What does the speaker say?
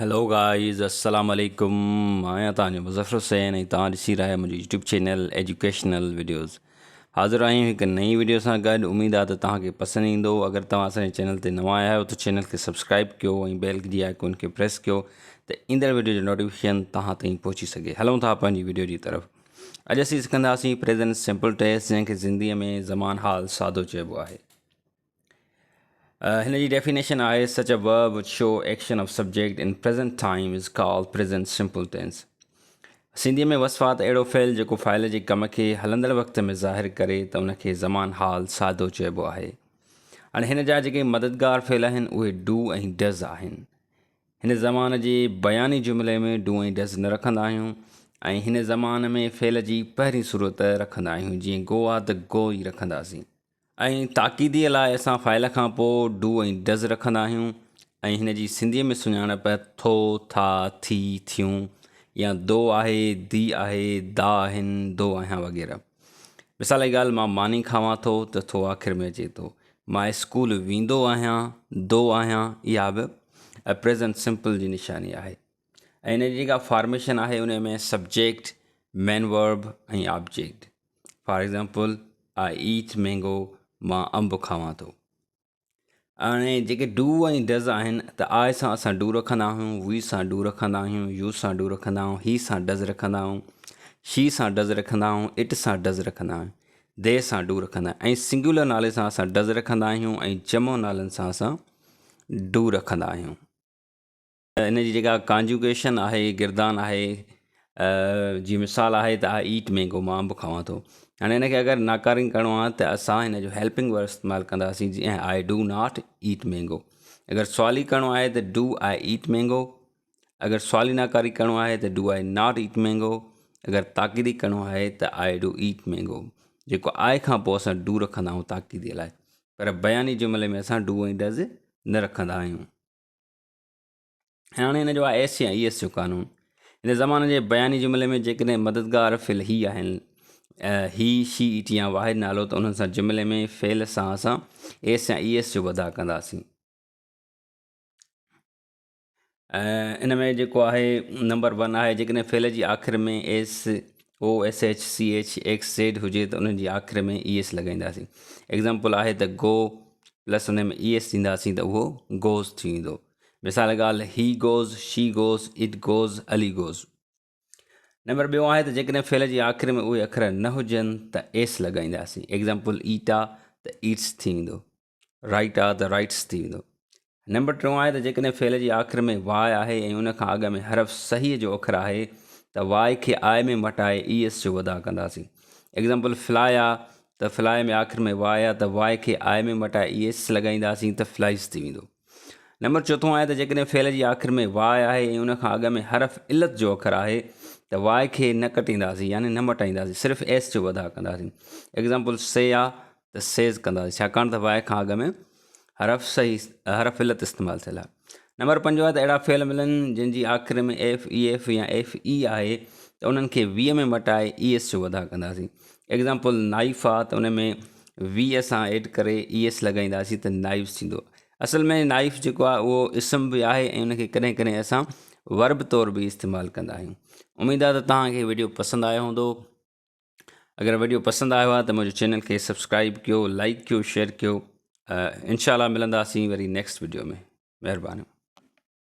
Hello guys السلام عليڪم مان آهيان توهان جو مظفر حسين ۽ توهان ڏسي رهيا آهيو منهنجو يوٽيوب چينل ايجوڪيشنل وڊيوز حاضر آهيون هڪ نئين وڊيو سان گڏ اميد آهي ته توهان کي پسند ايندو اگر توهان اسان جي چينل تي نوان آيا آهيو ته چينل کي سبسڪرائب ڪيو ۽ بيل جي آئيڪون کي پريس ڪيو ته ايندڙ وڊيو جو نوٽيفڪيشن توهان تائين پهچي سگهي هلون ٿا پنهنجي وڊيو جي طرف اڄ اسين سکنداسين پريزنٽ سمپل ٽيس جنهن کي سنڌيء ۾ زمان حال سادو چئبو آهي هن جي ڊيفينيشن آهي such a verb which show action of subject in present time is called present simple tense. سنڌيء ۾ وصف آ ته اهڙو فعل جيڪو فاعل جي ڪم کي هلندڙ وقت ۾ ظاهر ڪري ته ان کي زمان حال سادو چئبو آهي. هاڻي هن جا جيڪي مددگار فعل آهن اهي do ۽ does آهن. هن زمان جي بياني جملي ۾ do ۽ does نه رکندا آهيون ۽ هن زمان ۾ فعل جي پهرين صورت رکندا آهيون جيئن گو آ ته گو ئي رکنداسين. ۽ تاڪيديء لاء اسان فاعل کان پوء do ۽ does رکندا آهيون ۽ هن جي سنڌيء ۾ سڃاڻپ ٿو، ٿا، ٿي، ٿيون يا دو آهي، the آهي، دا آهن، دو آهيان وغيره. مثال جي ڳالهه مان ماني کاوان ٿو ته ٿو آخر ۾ اچي ٿو. مان اسڪول ويندو آهيان، دو آهيان اها به پريزنٽ سمپل جي نشاني آهي. ۽ هن جي جيڪا فارميشن آهي ان ۾ subject, main verb ۽ object. For example I eat mango مان انب کاوان ٿو. هاڻي جيڪي do ۽ does آهن ته آء سان اسان do رکندا آهيون وي سان do رکندا آهيون يو سان do رکندا آهيون هي سان ڊز رکندا آهيون شي سان ڊز رکندا آهيون it سان ڊز رکندا آهيون the سان do رکندا آهيون ۽ سنگيولر نالي سان اسان ڊز رکندا آهيون ۽ جمع نالن سان اسان do رکندا آهيون. ان جي جيڪا ڪانجوگيشن آهي گردان آهي جي مثال آهي ته آء ايٽ مينگو مان انب کاوان ٿو هاڻي ان کي اگر ناڪاري ڪرڻو آهي ته اسان هن جو هيلپنگ ورب استعمال ڪنداسين جيئن I do not eat mango اگر سوالي ڪرڻو آهي ته do I eat mango اگر سوالي ناڪاري ڪرڻو آهي ته do I not eat mango اگر تاڪيدي ڪرڻو آهي ته I do Eat mango جيڪو آء کان پوء اسان do رکندا آهيون تاڪيدي لاء پر بياني جملي ۾ اسان do ۽ does نه رکندا آهيون هاڻي هن جو آهي ايس يا اي ايس جو قانون هن زماني جي بياني جملي ۾ جيڪڏهن مددگار فعل هي آهن هي شي it يا واحد نالو ته انهن سان جملي ۾ فعل سان اسان ايس يا اي ايس جو وڌاء ڪنداسين ان ۾ جيڪو آهي نمبر ون آهي جيڪڏهن فعل جي آخر ۾ S O S H C H X Z هجي ته انهن جي آخر ۾ اي ايس لڳائينداسين ايگزامپل آهي ته گو پلس ان ۾ اي ايس ڏينداسين ته اهو گوز ٿي ويندو مثال ڳالهه he goes, she goes, it goes, Ali goes. Number ٻيو آهي ته جيڪڏهن فعل جي آخر ۾ اهي اکر نه هجن ته ايس لڳائينداسين. ايگزامپل ايٽ آ ته ايٽس ٿي ويندو. رائٽ آ ته رائٽس ٿي ويندو. نمبر ٽيون آهي ته جيڪڏهن فعل جي آخر ۾ واء آهي ۽ ان کان اڳ ۾ حرف صحيح جو اکر آهي ته واء کي آء ۾ مٽائي اي ايس جو وڌاء ڪنداسين. ايگزامپل فلاء آ ته فلاء ۾ آخر ۾ واء آ ته واء کي آء ۾ مٽائي اي ايس لڳائينداسين ته فلائيز ٿي ويندو. نمبر چوٿون آهي ته جيڪڏهن فعل جي آخر ۾ واء آهي ۽ ان کان اڳ ۾ حرف علت جو اکر آهي ته واء کي نه ڪٽينداسين يعني نه مٽائينداسين صرف ايس جو وڌاء ڪنداسين ايگزامپل سي آ ته سيز ڪنداسين ڇاڪاڻ ته واء کان اڳ ۾ حرف صحيح حرف علت استعمال ٿيل آهي نمبر پنجون آهي ته اهڙا فعل ملن جن جي آخر ۾ ايف اي ايف يا ايف اي آهي ته انهن کي وي ۾ مٽائي اي ايس جو وڌاء ڪنداسين ايگزامپل نائف آ ته ان ۾ وي اسان ايڊ ڪري اي ايس لڳائينداسين ته نائفس ٿيندو. اصل ۾ نائف جيڪو آهي اهو اسم به آهي ۽ ان کي ڪڏهن ڪڏهن اسان ورب طور به استعمال ڪندا آهيون. اميد آهي ته توهان کي ويڊيو پسند آيو هوندو. اگر ويڊيو پسند آيو آهي ته منهنجي چينل کي سبسڪرائب ڪيو، لائڪ ڪيو، شيئر ڪيو. انشاء الله ملنداسين وري نيڪسٽ ويڊيو ۾ مهرباني.